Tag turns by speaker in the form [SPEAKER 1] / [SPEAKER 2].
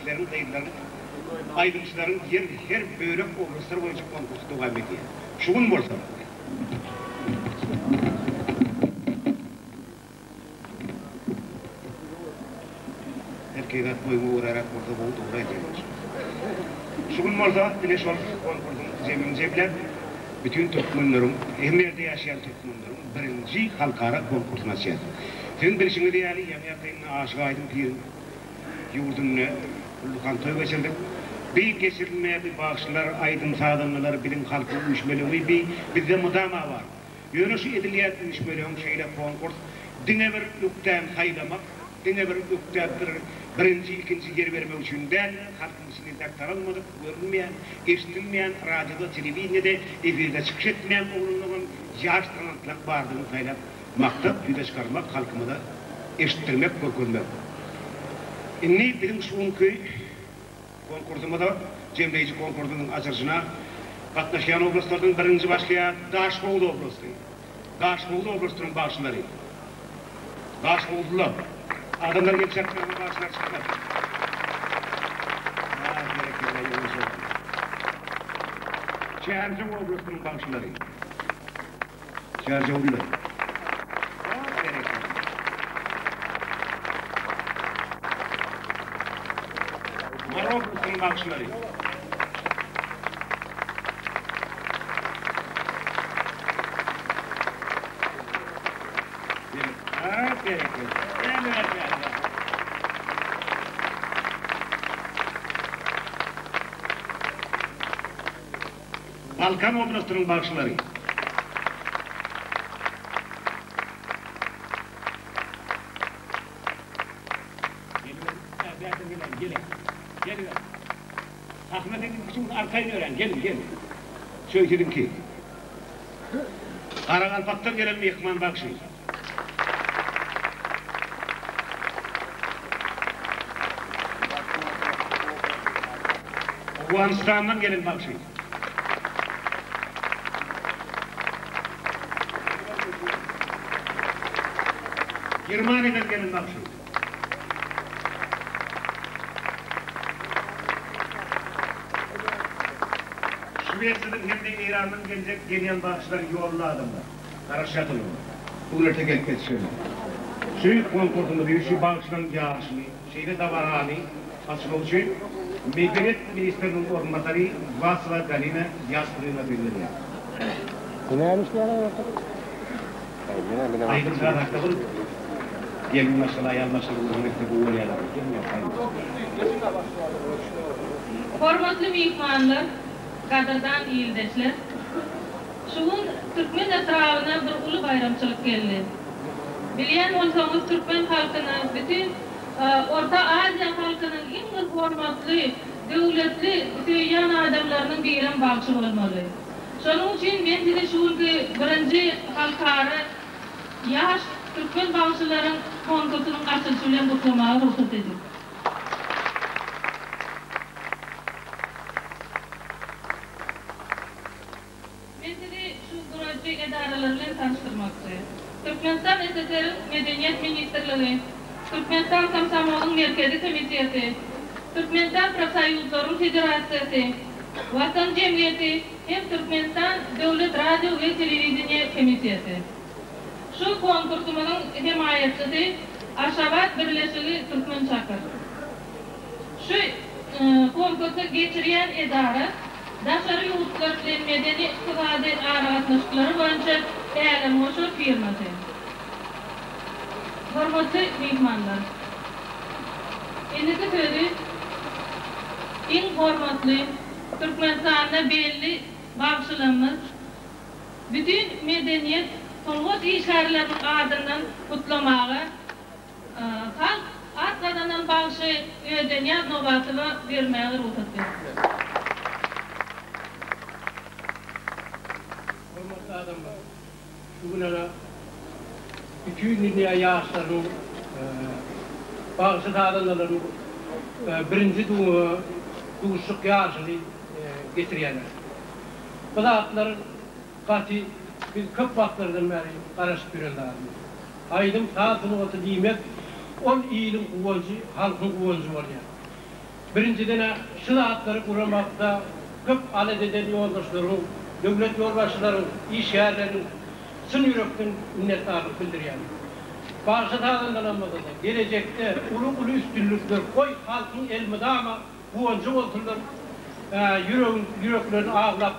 [SPEAKER 1] ýigitleriň, gyzlaryň, aýdymçylaryň ýer her bölek oblastlar boýunça konkursy dowam edýär. Şu gün bolsa. Erkek zat boýuňa göräräk bolsa gowy dogry aýdýaň. Şu gün bolsa ine şol konkursyň jemini jemläp bütin türkmenleriň hemme ýerde ýaşaýan türkmenleriň birinji halkara konkursyny açýas. Siziň bilşiňiz ýaly ýaňy ýakynda Aşyk Aýdyň piriň ýurdunda ullakan toý geçirdik. Bi geçirilme bi bagşylar aýdym sazandalar biziň halkyň üýşmeleňi bi bizde mydama bar. Ýöne şu edilýän üýşmeleň şeýle konkurs diňe bir ökdäni saýlamak, diňe bir ökdä bir birinji, ikinji ýer bermek üçin däl, halkyň içinde entäk tanalmadyk, görünmeýän, eşidilmeýän, radioda, telewideniýede efirde çykyş etmeýän oglanlaryňam ýaş talantlaryň bardygyny saýlap, maktap, ýüze çykarmak, halkymyza eşitdirmek, görkezmek. Indi biziň şu günki. Konkursymyza, jemleýji konkursymyzyň açylyşyna gatnaşýan oblastlardan birinji başlaýar Daşhowuz oblasty. Daşhowuz oblastynyň bagşylary. Daşhowuzlylar. Adamlar gelip çakmaga bagşylar çykmaz. Ýa, berekella, ýoldaş oglan. Çärjew oblastynyň bagşylary. Çärjewliler. Mary oblastynyň bagşylary. Balkan oblastynyň bagşylary. Garagalpakdan gelen myhman bagşy. Owganystandan gelen bagşy. Germaniýadan gelen bagşy. Şwesiýadan hem-de Eýrandan geljek gelýän bagşylar ýolly adamlar. Garaşýas olara. Bu gün erte gelip ýetişerler. Şu konkursymyzy, şu bagşylaryň ýaryşyny, şeýle dabarany açmak üçin Medeniýet ministriniň orunbasary Wasowa Galina Ýaslyna bellenýär. Aýdym-saz hakda bir gelin maşgala, aýal maşgala gürrüň etse gowy bolýar.
[SPEAKER 2] Hormatly myhmanlar, gadyrdan ildeşler! Şu gün türkmen etrabyna bir uly baýramçylyk geldi. Bilýän bolsaňyz türkmen halkyna, bütin Orta Aziýa halkynyň iň bir hormatly, döwletli, söýýän adamlarynyň birem bagşy bolmaly. Şonuň üçin men sizi şu günki birinji halkara ýaş türkmen bagşylaryň konkursynyň açylyşy bilen gutlamaga rugsat ediň. Men sizi şu guraýjy edaralar bilen tanyşdyrmakçy. Türkmenistan SSR-iň Medeniýet ministrligi, Türkmenistan Komsomolyň Merkezi komiteti, Türkmenistan Profsoýuzlaryň federasiýasy, Watan jemgyýeti hem Türkmenistan Döwlet radio we telewideniýe komiteti. Şu konkursymyzyň hemaýatçysy Aşgabat birleşigi Türkmençakyr. Şu konkursy geçirýän edara daşary ýurtlar bilen medeni-ykdysady aragatnaşyklary boýunça Älemgoşar firmasy. Hormatly myhmanlar! Indiki sözi iň hormatly Türkmenistanda belli bagşylarymyz, bütin medeniýet, sungat işgärleriniň adyndan gutlamaga Halk at gazanan bagşy Ödenyýaz Nobatowa bermäge rugsat beriň.
[SPEAKER 3] Hormatly adamlar, şu gün ana bütin dünýä ýaşlarynyň bagşy-sazandalarynyň birinji duşuşyk ýaryşyny geçirýärler. Bu zatlar gaty biz köp wagtlardan bäri garaşyp ýören zadymyz. Aýdym-saz sungaty diýmek, ol iliň guwanjy, halkyň guwanjy bolýar. Birinjiden-ä şu zatlary guramakda köp alada eden ýoldaşlaryň, döwlet ýolbaşçylaryň, işgärleriň çyn ýürekden minnetdarlyk bildirýän. Bagşy-sazandalarymyzda-da gelejekde uly-uly üstünlikler, goý, halkyň elmydama guwanjy bolsunlar, ýüregiň, ýüreklerini awlap.